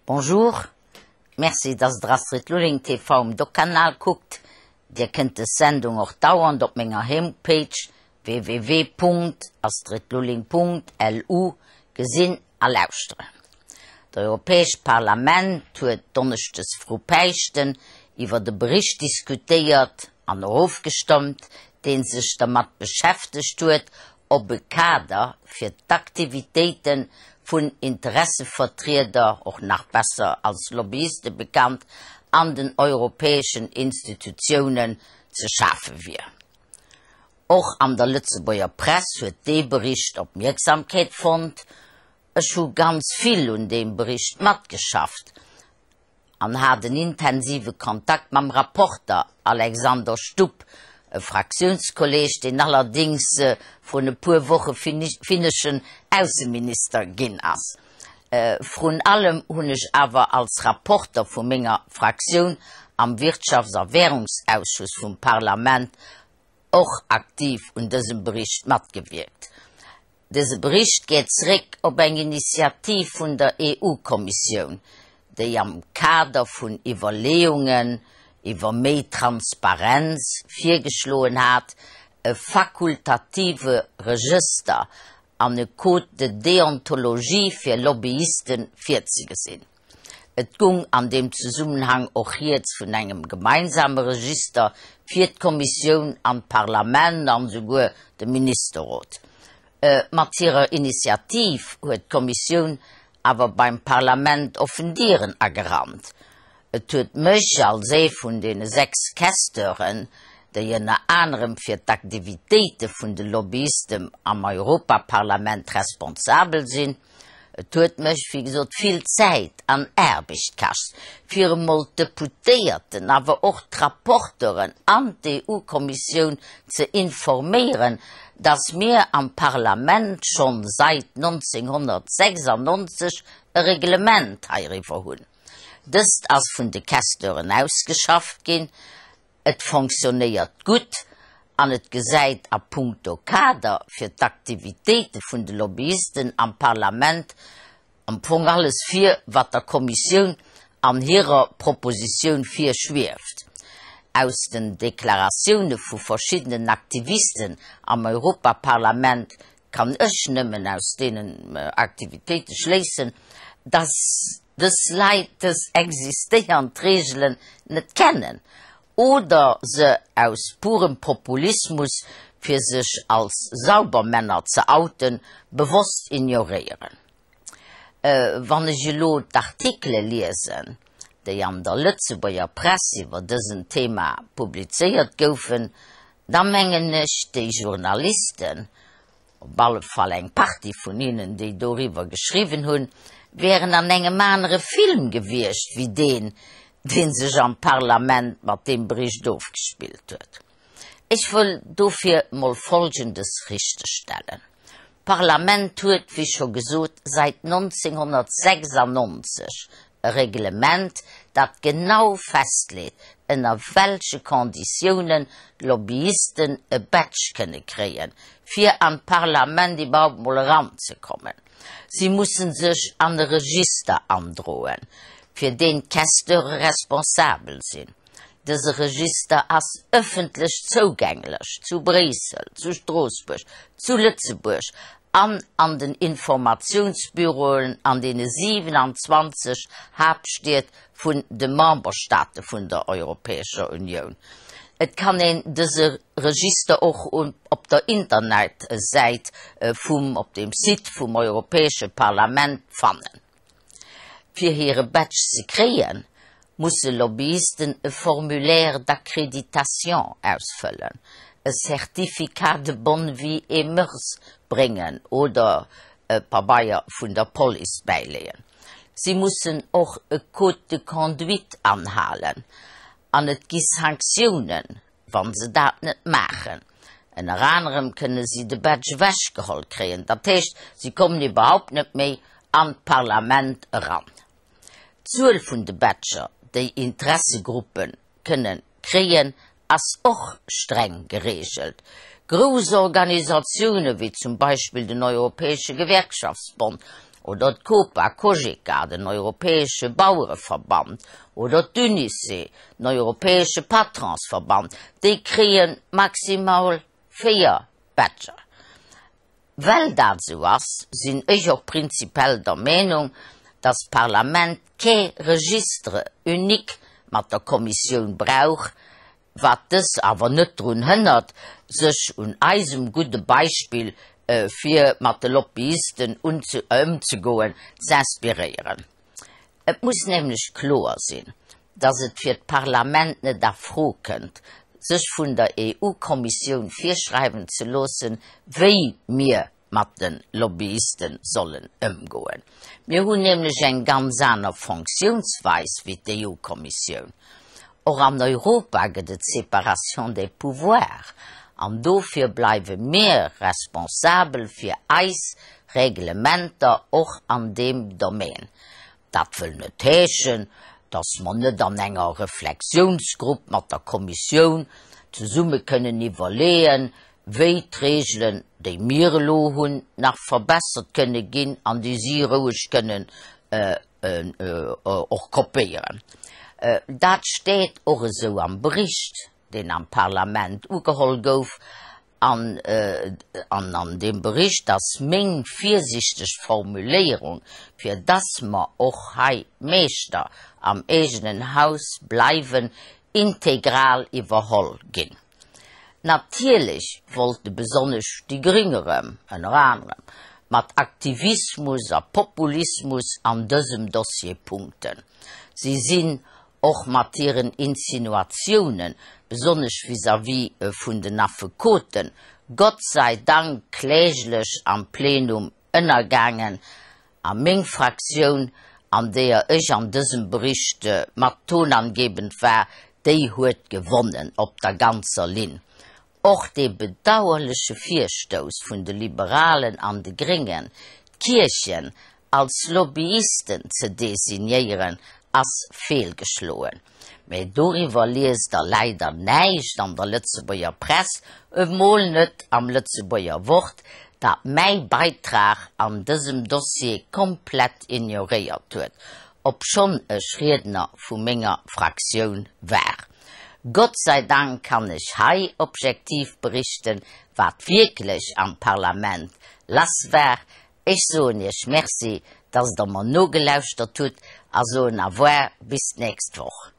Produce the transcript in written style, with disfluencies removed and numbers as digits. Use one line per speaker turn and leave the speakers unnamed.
Bonjour, Merci dass der Astrid Lulling TV um Doc-Kanal kuckt. Dir kënnt des Sendung och dauernd op menger Homepage www.astridlulling.lu gesinn a lauschteren. D'Europäescht Parlament huet donneschdes vru Päischten iwwert e Bericht diskutéiert an och ofgestëmmt, dee sech dermat beschäftegt huet, ob e Kader fir d'Aktivitéite vun Interessevertrieder, och nach besser als Lobbyiste bekannt, an den europäeschen Institutiounen ze schafe wier. Och an der Lëtzebuerger Press huet dee Bericht Opmierksamkeet fonnt. Ech hu ganz vill un deem Bericht matgeschafft an hat en intensive Kontakt mam Rapporter Alexander Stubb, e Fraktiounskolleeg, deen allerdéngs vrun e puer Woche finneschen Ausseminister ginn ass. Vrun allem hunn ech awer als Rapporter vu menger Fraktioun am Wirtschafts a Währungsausschuss vum Parlament och aktiv un dësem Bericht matgewierkt. Dëse Bericht geet zeréck op eng Initiativ vun der EU-Kommissioun, déi am Kader vun Iwwerleeungen iwwer méi Transparenz virgeschloen hat, e fakultative Regëster an e Code de déontologie fir Lobbyiste virzegesinn. Et gung an deem Zesummenhang och rieds vun engem gemeinsame Register fir d'Kommissioun an d'Parlament an esouguer de Ministerrot. Mat hirer Initiativ huet d'Kommissioun awer beim Parlament offen Dieren agerannt. Et huet mech als ee vun deene 6 Questeuren, déi ënner anerem fir d'Aktivitéite vun de Lobbyisten am Europaparlament responsabel sinn, Et huet mech, wéi gesot, vill Zäit an Aarbecht kascht, fir emol d'Deputéierten, awer och d'Rapporteuren an d'EU-Kommissioun ze informéieren, dass mir am Parlament schonn sait 1996 e Reglement heiriwwer hunn. Dëst ass vun de Questeuren ausgeschafft ginn. Et fonctionnéiert gutt an et gesäit a puncto Kader fir d'Aktivitéite vun de Lobbyisten am Parlament am Fong alles vir, wat der Kommissioun an hirer Propositioun virschwieft. Aus den Deklaratioune vu verschiddenen Aktivisten am Europaparlament kann ech nëmmen aus deenen Aktivitéite schléissen, dass dës Leit dës existéiernd Reegelen net kennen oder se aus purem Populismus, fir sech als Saubermänner ze outen, bewosst ignoréieren. Wann ech elo d'Artikele liesen, déi an der Lëtzebuerger Press iwwer dësen Thema publizéiert goufen, da mengen ech, déi Journalisten, op alle Fall eng Partie vun hinnen, déi doriwwer geschriwwen hunn, wären an engem anere Film gewiescht wéi deen, dee sech am Parlament mat deem Bericht ofgespillt huet. Ech wëll dofir mol Folgendes richtegstellen, D'Parlament huet, wéi scho gesot, säit 1996 e Reglement, dat genau festleet, ënner welche Konditiounen d'Lobbyisten e Badge kënne kréien, fir an d'Parlament iwwerhaupt mol eranzekommen. Si mussen sech an e Register androen, fir deen d'Questeure responsabel sinn. Dëse Register ass ëffentlech zougänglech zu Bréissel, zu Stroossbuerg, zu Lëtzebuerg an an den Informatiounsbüroen an deene 27 Haaptstied vun de Memberstaate vun der Europäescher Unioun. Et kann een dëse Register och op der Internetsäit vum, op dem Site vum Europäesche Parlament fannen. Fir hire Badge ze kréien, musse Lobbyisten e Formulaire d'accréditation ausfëllen, e Certificat de bonne vie et mœurs bréngen oder e Pabeier vun der Police bäileeën. Si mussen och e Code de conduite anhalen an et gi Sanktiounen, wa se dat net maachen. Ënner anerem kënne si de Badge ewechgeholl kréien, dat heescht, si kommen iwwerhaupt net méi an d'Parlament eran. D'Zuel vun de Badger, déi Interessegruppe kënne kréien, ass och streng gereegelt. Grouss Organisatioune wéi zum Beispill den Europäesche Gewerkschaftsbond. Oder d'Copa-Cogeca, den europäesche Bauereverband, oder d'Unice, den europäesche Patronsverband, déi kréie maximal 4 Badger. Well dat esou ass, sinn ech och prinzipell der Meenung, dass d'Parlament kee Registre unique mat der Kommissioun brauch, wat dës awer net drun hënnert, sech un eisem gudde Beispill fir mat de Lobbyisten ëmzegoen z'inspiréieren. Et muss nämlech kloer sinn, dass et fir d'Parlament net a Fro kënnt, sech vun der EU-Kommissioun virschreiwen ze loossen, wéi mir mat de Lobbyiste sollen ëmgoen. Mir hunn nämlech eng ganz aner Fonctiounsweis wéi d'EU-Kommissioun. Och an Europa gëtt et d'Séparation des pouvoirs an dofir bleiwe mir responsabel fir eis Reglementer och an deem Domaine. Dat wëll net heeschen, dass mer net an enger Reflexiounsgrupp mat der Kommissioun zesumme kënnen iwwerleeën, wéi d'Regelen, déi mir elo hunn, nach verbessert kënne ginn an déi si roueg kënnen och kopéieren. Dat steet och esou am Bericht, deen am Parlament ugeholl gouf, an an deem Bericht ass meng virsichteg Formuléierung, fir dass mer och hei Meeschter am eegenen Haus bleiwen, integral iwwerholl ginn. Natierlech wollte besonnesch déi Gring erëm, ënner anerem, mat Aktivismus a Populismus an dësem Dossier punkten. Si sinn och mat hiren Insinuatiounen, besonnesch vis-à-vis vun den Affekoten, Gott sei Dank kläglech am Plenum ënnergaangen. A meng Fraktioun, an deeër ech an dësem Bericht mat tonangebend war, déi huet gewonnen op der ganzer Linn. Och dee bedauerleche Virstouss vun de Liberalen an de Gréngen, d'Kierchen als Lobbyisten ze designéieren, ass feelgeschloen. Mä doriwwer liest der leider näischt an der Lëtzebuerger Press, emol net am Lëtzebuerger Wort, dat mäi Beitrag an dësem Dossier komplett ignoréiert huet, obschonn ech Riedner vu menger Fraktioun war. Gott sei Dank kann ech hei objektiv berichten, wat wierklech am Parlament lass war. Ech soen Iech Merci, dass Der mer nogelauschtert hutt a soen Au revoir bis d'nächst Woch.